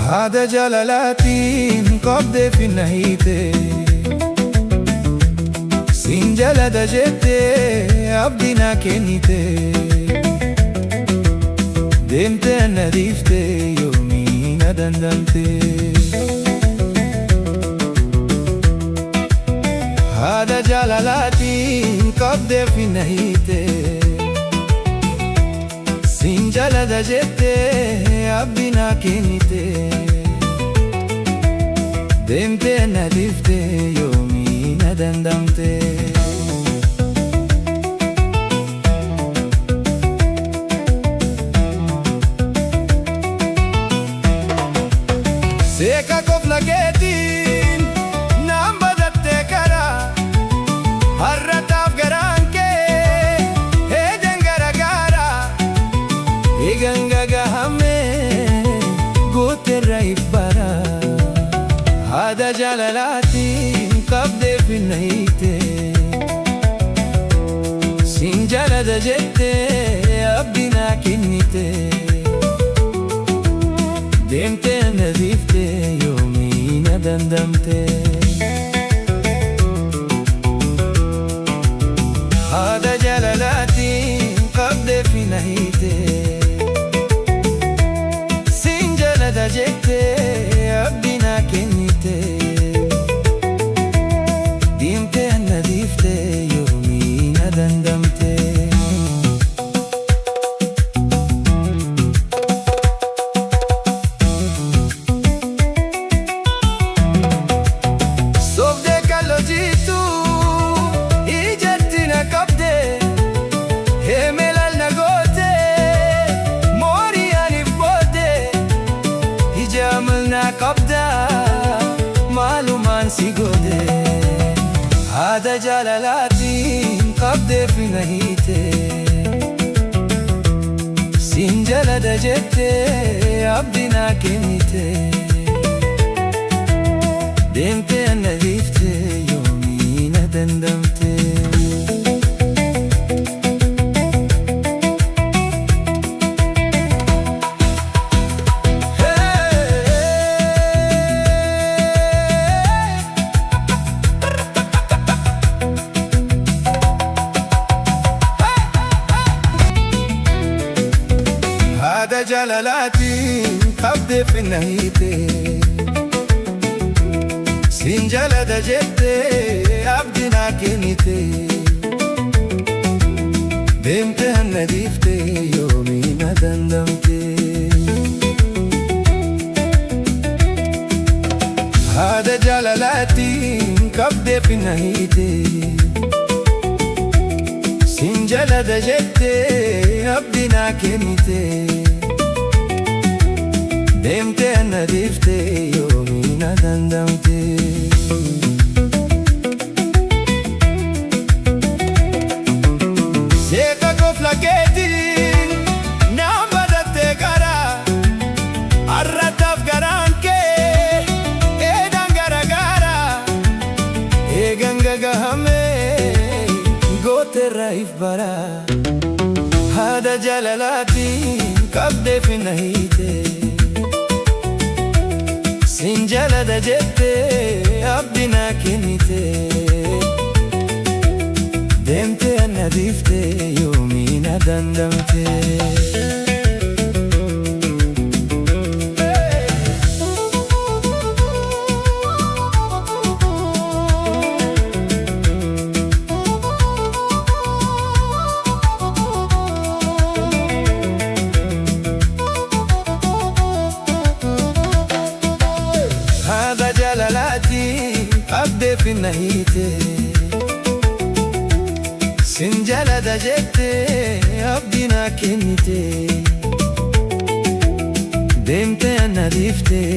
Haada jaalalaatiin qabdee fi na hiite. Siin jaalladha jettee abdii na kennite. Deemtee na dhiiftee, yoomii na dandamte? Haada jaalalaatiin qabdee fi na hiite. Siin jaalladha jettee abdii na kennite. Deemtee na dhiiftee, yoomii na dandamte? Seeqa kofla keetiin naan badattee karaa. Har'ataaf garaan kee eejan garagaara. Eegan gagahamee gooterra ibbara. Haada jaalalaatiin qabdee fi na hiite. Siin jaalladha jettee abdii naa kennite. Deemtee na dhiiftee, yoomii na dandamte? Haada jaalalaatiin qabdee fi na hiite. Siin jaalladha jettee abdii naa kennite. Deemtee na dhiiftee, yoomii na dandamte? Sobdee kallojiitu ijatti na qabdee, heemelal na gootee, moorii aniif booddee, ija amal na qabdaa, maalumaan si godhe? Haada jaalalaatiin qabdee fi na hiite. Siin jaalladha jettee abdii naa kennite. Deemtee na dhiiftee, yoomii na dandamte? Hey! Haada jaalalaatiin qabdee fi na hiite. Siin jaalladha jettee abdii naa kennite. Deemtee na dhiiftee, yoomii na dandamte? Haada jaalalaatiin qabdee fi na hiite. Siin jaalladha jettee abdii naa kennite. Deemtee na dhiiftee, yoomii na dandamte? Seeqa kofla keetiin naan badattee karaa. Har'ataaf garaan kee eedaan garagaara. Eegan gagahamee gooterra if bara. Haada jaalalaatiin qabdee fi na hiite. Siin jaalladha jettee abdii naa kennite. Deemtee na dhiiftee, yoomii na dandamte? Haada jaalalaatiin qabdee fi na hiite. Siin jaalladha jettee abdii naa kennite. Deemtee na dhiiftee.